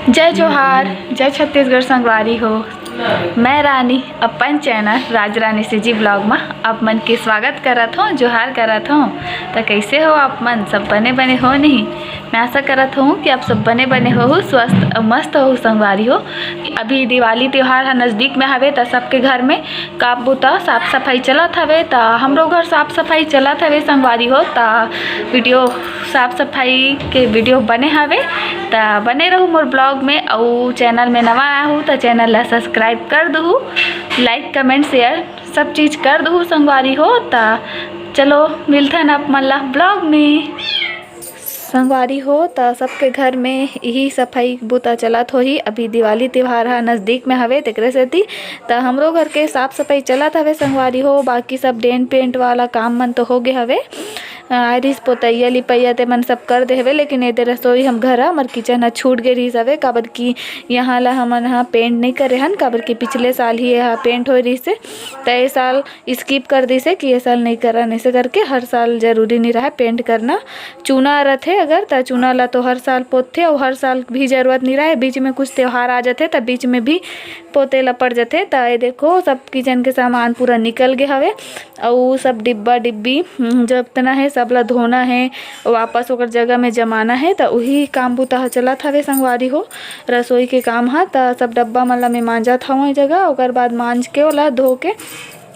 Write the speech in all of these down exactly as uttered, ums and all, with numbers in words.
जय जोहार, जय छत्तीसगढ़ संगवारी हो। मैं रानी अपन चैनल राज रानी सीजी ब्लॉग में आप मन के स्वागत करत हूँ, जोहार करत हूँ। तो कैसे हो आप मन? सब बने बने हो नहीं? मैं आशा करत हूँ कि आप सब बने बने हो, स्वस्थ अउ मस्त हो संगवारी हो। अभी दिवाली त्योहार ह नजदीक में हवे, त सबके घर में काम बूता साफ सफाई चलत हवे। त हमरो घर साफ सफाई चलत हवे संगवारी हो। त वीडियो, साफ सफाई के वीडियो बने हवे, त बने रहू मोर ब्लॉग में। अउ चैनल में नवा आया हूँ त चैनल ला सब्सक्राइब कर दहू, लाइक कमेंट शेयर सब चीज कर दहू संगवारी हो। त चलो मिलथन आप मन ला ब्लॉग में। संगवारी हो, त सबके घर में यही सफाई बूता चलत होही। अभी दिवाली त्योहार ह नजदीक में हवे, तेकरे सेती त हमरो घर के साफ सफाई चलत हवे संगवारी हो। बाकी सब डेंट पेंट वाला काम मन तो हो गे हवे। आय रिहिस पोतैया लिपैया ते मन सब कर दे हवे, लेकिन एदे रसोई हम घर हमर किचन ह छूट गे रिहिस हवे, काबर कि यहाँ ला हमन ह पेंट नइ करे हन, काबर कि पिछले साल ही एहा पेंट होय रिहिस हे। त ए साल स्किप कर दिस हे कि ए साल नइ करन, ऐसे करके हर साल जरूरी नइ रहय पेंट करना। चूना रथे अगर, त चूना ला तो हर साल पोतथे, अउ हर साल भी जरूरत नइ रहय, बीच में कुछ त्योहार आ जथे, त बीच में भी पोते ला पड़ जथे। त ये देखो, सब किचन के सामान पूरा निकल गे हवे, अउ सब डिब्बा डिब्बी, हम्म, जतना हे, सब ला धोना हे, वापस ओकर जगह में जमाना हे। त उही काम बूता ह चलत हवे संगवारी हो, रसोई के काम ह। त सब डब्बा मन ला मैं मांजत हवं ए जगह, ओकर बाद मांज के ओला धो के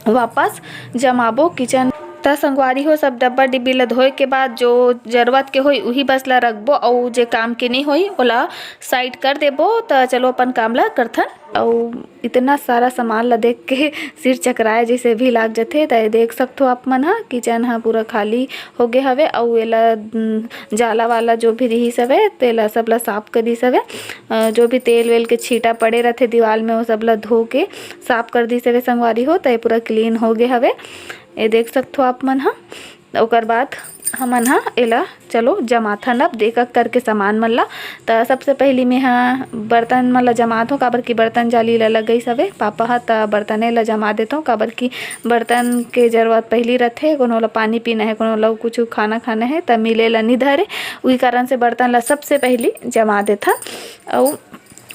वापस जमाबो किचन। त संगवारी हो, सब डब्बा डिब्बी ल धोए के बाद जो जरूरत के होई, उही बस ल रखबो, अउ जे काम के नइ होई, ओला साइड कर देबो। त चलो, अपन काम ल करथन। अउ इतना सारा सामान ल देख के सिर चकराए जैसे भी लाग जथे। त ये देख सकथो आप मन ह, किचन ह पूरा खाली हो गे हवे, अउ एला, उम, जाला वाला जो भी रिहिस हवे, तेला सब ल साफ करिस हवे। अ, जो भी तेल वेल के छींटा पड़े रथे दीवाल में, वो सब ल धो के साफ कर दिस हवे संगवारी हो। त ये पूरा क्लीन हो गे हवे, ये देख सकथो आप मन ह। ओकर बाद हमन ह एला चलो जमाथन अब एक एक करके सामान मन ला। त सबसे पहिली मेंहा बर्तन मन ला जमात हूँ, काबर कि बर्तन जाली ला लगइस हवे पापा ह, त बर्तने ला जमा देथों, काबर कि बर्तन के जरूरत पहिली रथे। कोनो ला पानी पीना हे, कोनो ला कुछ खाना खाना हे, त मिले ला नि धरे, उही कारण से बर्तन ला सबसे पहिली जमा देथन। अउ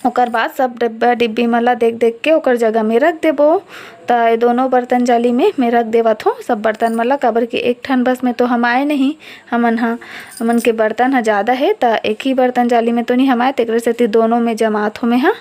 ओकर बाद सब डिब्बा डिब्बी मन ला देख देख के ओकर जगह में रख देबो। त ये दोनों बर्तन जाली में मैं रख देवत हूँ सब बर्तन मन ला, काबर कि एक ठन बस में तो हम आए नहीं, हमन ह, हमन के बर्तन ह ज़्यादा हे, त एक ही बर्तन जाली में तो नहीं हम आए, तेकरे सेती दोनों में जमात हूँ मैं ह,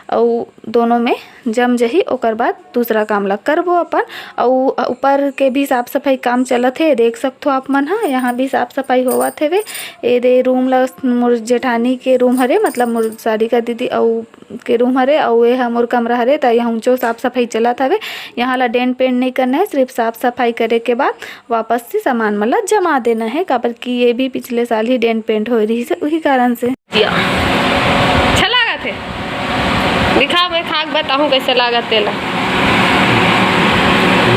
अउ दोनों में जम जही, ओकर बाद दूसरा काम ला करबो अपन। अउ ऊपर के भी साफ सफाई काम चलत हे, देख सकथो आप मन ह, यहाँ भी साफ सफाई होवत हेवे। ए दे रूम ला, मोर जेठानी के रूम हरे, मतलब मोर सारिका दीदी अउ के रूम हरे, अउ ए ह मोर कमरा हरे, त यहाँ ऊंचो साफ सफाई चलत हवे। यहाँ ला डेंट पेंट नहीं करना है, सिर्फ साफ सफाई करे के बाद वापस से सामान मन ला जमा देना है, काबर कि ये भी पिछले साल ही डेंट पेंट होए रहिस हे, उही कारण से। अच्छा लागत हे, दिखा, मैं खा के बताहूँ कैसे लागत तेला।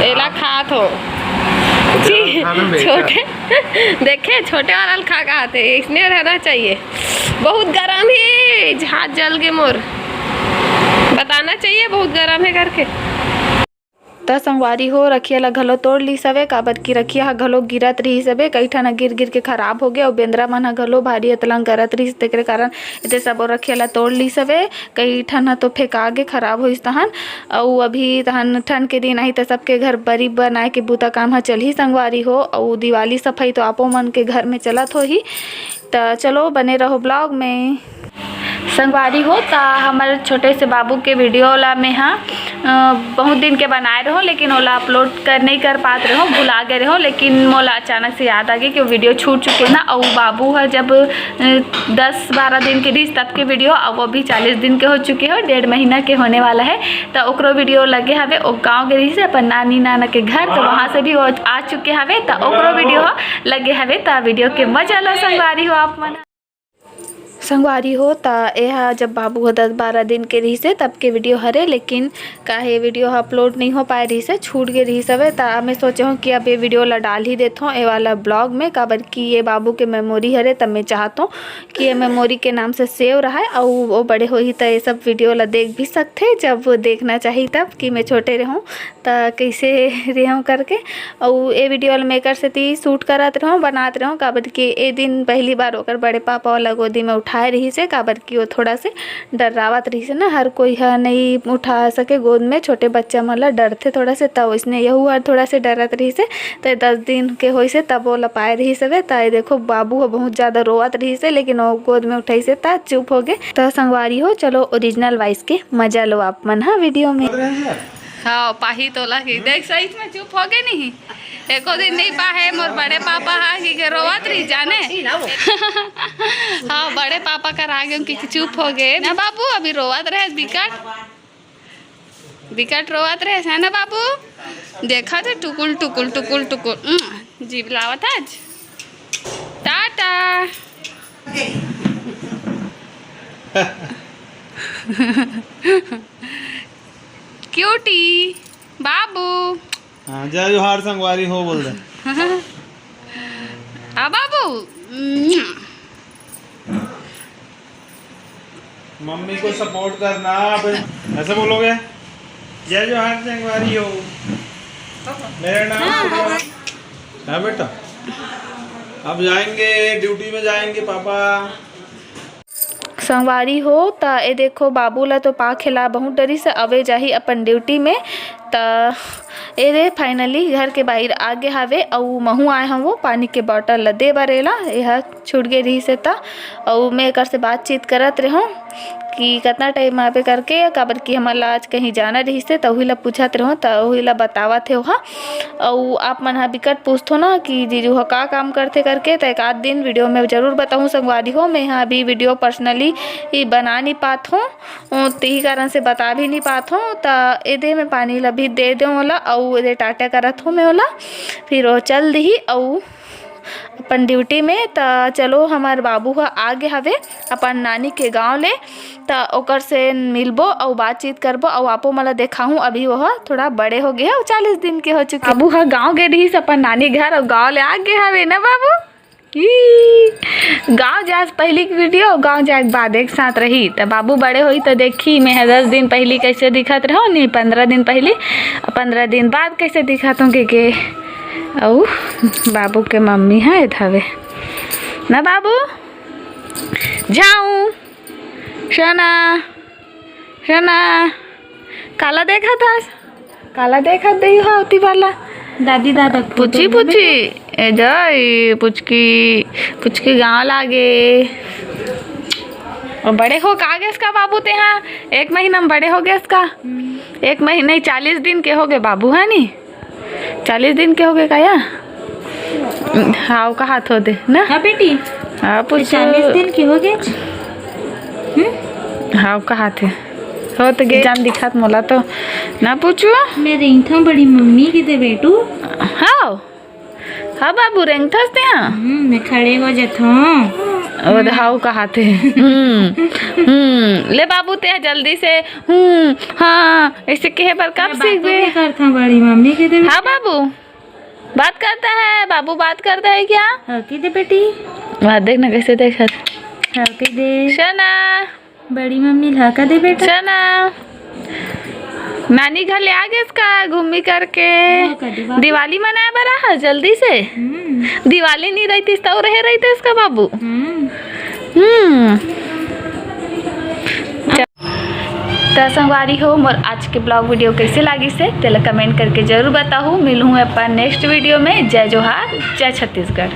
एला खात हो। छोटे खाना बेकार। छोटे, देखे, छोटे वाला ल खा के आते, इसने रहना चाहिए। बहुत गरम हे, हाथ जल गे मोर। बताना चाहिए बहुत गरम हे करके। त संगवारी हो, रखिया ला घलो तोड़ लीस हवे, काबर कि रखिया ह घलो गिरत रिहिस हवे। कई ठन ह गिर गिर के खराब हो गे, अउ बेंदरा मन ह घलो भारी अतलंग करत रिहिस, तेकरे कारण एते सबो रखिया ला तोड़ लीस हवे। कई ठन ह तो फेंका गे, खराब होइस तहन। अउ अभी तहन ठंड के दिन आही, त सबके घर बरी बनाए के बूता काम ह चलही संगवारी हो, अउ दिवाली सफाई तो आपो मन के घर में चलत होही। त चलो, बने रहो ब्लॉग में। संगवारी हो, त हमर छोटे से बाबू के वीडियो ला मैं ह, अ, बहुत दिन के बनाए रहूँ, लेकिन ओला अपलोड कर, नहीं कर पात रहूँ, भुला गए रहूँ। लेकिन मोला अचानक से याद आ गई कि वो वीडियो छूट चुके ना। अउ बाबू ह जब, अ, दस बारह दिन के रहिस तब के वीडियो, अब वो भी चालीस दिन के हो चुके हो, डेढ़ महीना के होने वाला है। त ओकरो वीडियो लगे हवे, ओ गाँव गे रहिस हे अपन नानी नाना के घर, त वहाँ से भी वो आ चुके हवे, त ओकरो वीडियो ह लगे हवे। त वीडियो के मजा लो संगवारी हो आप मन। संगवारी हो, त एहा जब बाबू ह दस बारह दिन के रिहिस हे, तब के वीडियो हरे, लेकिन काहे वीडियो ह अपलोड नहीं हो पाए रिहिस हे, छूट गे रिहिस हवे। त मैं सोचे हूँ कि अब ये वीडियो ला डाल ही देथों, ए वाला ब्लॉग में, काबर कि ये बाबू के मेमोरी हरे, तब मैं चाहत हूँ कि ये मेमोरी के नाम से सेव रहे, अउ वो बड़े होही त ये सब वीडियो ला देख भी सकथे, जब वो देखना चाही तब, कि मैं छोटे रहूँ त कैसे रहूँ करके। अउ ये वीडियो ला मैं एकर सेती शूट करत रहूँ, बनात रहूँ, काबर कि ए दिन पहली बार ओकर बड़े पापा वाला गोदी में उठा आए रहिस हे, काबर कि वो थोड़ा से डर्रावत रहिस हे ना, हर कोई ह नइ उठा सके गोद में, छोटे बच्चा मन ला डरथे थोड़ा से, त वइसने यहू हर थोड़ा से डरत रहिस हे। त दस दिन के होइस हे तब ओला पाए रहिस हवे। त ये देखो, बाबू ह बहुत ज्यादा रोवत रहिस हे, लेकिन वो गोद में उठाइस हे त चुप हो गे। त संगवारी हो, चलो original voice के मजा लो आप मन ह video में। हाँ, पाही तोला की देख, सही में चुप हो गे नहीं। एको दिन नहीं पाहे मोर बड़े पापा हा कि के रोवत रही जाने। हाँ, बड़े पापा कर आ गे कि चुप हो गे ना बाबू, अभी रोवत रहे बिकट, बिकट रोवत रहे है ना बाबू। देखा थे टुकुल टुकुल टुकुल टुकुल। उम, जीभ लावत आज। टाटा। क्यूटी बाबू। हाँ, जय जोहार संगवारी हो बोल दे। आ बाबू। मम्मी को support करना, अब ऐसे बोलोगे, जय जोहार संगवारी हो। मेरा नाम हाँ, हाँ। हाँ बेटा, अब जाएंगे, duty में जाएंगे पापा। संगवारी हो, त ए देखो, बाबू ला तो पा खेला बहुत डरिस, अवे जाही अपन duty में। त ए दे finally घर के बाहिर आ गे हावे, अउ महू आए हवं वो पानी के bottle ला दे बर एला, एहा छूट गे रहिस हे त। अउ मैं एकर से बातचीत करत रेहों कि कतना time आबे करके, काबर कि हमर ला आज कहीं जाना रहिस हे, त उही ला पूछत रेहों, त उही ला बतावत हे ओहा। अउ आप मन ह बिकट पूछथो ना कि जीजू ह का काम करथे करके, त एक आध दिन video में जरूर बताहूँ संगवारी हो। मैं ह अभी video personally ही बना नहीं पात हूँ, अ, तेही कारण से बता भी नहीं पात हूँ। त एदे मैं पानी ला भी दे दें ओला, अउ एदे टाटा करत हूँ मैं ओला, फिर वो चल दिही अउ अपन duty में। त चलो, हमर बाबू ह आ गे हवे अपन नानी के गांव ले, त ओकर से मिलबो अउ बातचीत करबो अउ आपो मन ला देखाहूँ। अभी वो ह थोड़ा बड़े हो गे हे, चालीस दिन के हो चुके। बाबू ह गांव गे रहिस अपन नानी घर अउ गांव ले आ गे हवे ना बाबू। ई, गांव जाए से पहिली के video, गांव जाए के बाद एक साथ रही। त बाबू बड़े होई त देखी, मैं ह दस दिन पहिली कैसे दिखत रहूं, नहीं, पंद्रह दिन पहिली, पंद्रह दिन बाद कैसे दिखत हूं, के, के। अउ बाबू के मम्मी ह एद हवे ना बाबू। जाऊं, शना, शना, काला देखत हस? काला देखत दई हो ओती वाला? दादी दादा के पुची, photo पुची। ए जाई, पुचकी, पुचकी गांव लागे। अउ बड़े हो का गेस का बाबू तेहा? एक महीना में बड़े हो गेस का? हम्म। एक महीना, चालीस दिन के हो गे बाबू, है नी? चालीस दिन के हो गे का या? हाव, कहात हो दे ना? हाँ बेटी। हाँ, पुचू। चालीस दिन के हो गे। हम्म? हाव, कहात हे। हो त गे जान दिखात मोला तो ना पुचू। मैं रेंगथों बड़ी मम्मी के दे बेटू। हाव। हाँ बाबू, रेंगथस ते हाँ? हम्म, मैं खड़े हो जाथों। ओ दे, हाव कहात हे। हम्म, हम्म। ले बाबू ते जल्दी से, हम्म, हाँ, ऐसे कहे बर कब मैं बातों सीखबे? भी करथों बड़ी मम्मी के दे। हाँ बाबू। बात करता है बाबू, बात करता है क्या? हल्की दे बेटी। वाह, देख ना कैसे देखत। हल्की दे। शना। बड़ी मम्मी ला का दे बेटा। शना। नानी घर ले आ गेस का घूमी करके? हाँ, कदे बाबू। दिवाली मनाए बर आ जल्दी से। हम्म। दिवाली नहीं रहती तो रहे रहते इसका बाबू। हम्म। हम्म। त संगवारी हो, मोर आज के vlog video कैसे लागिस हे, तेला comment करके जरूर बताहू। मिलहूँ अपन next video में। जय जोहार, जय छत्तीसगढ़।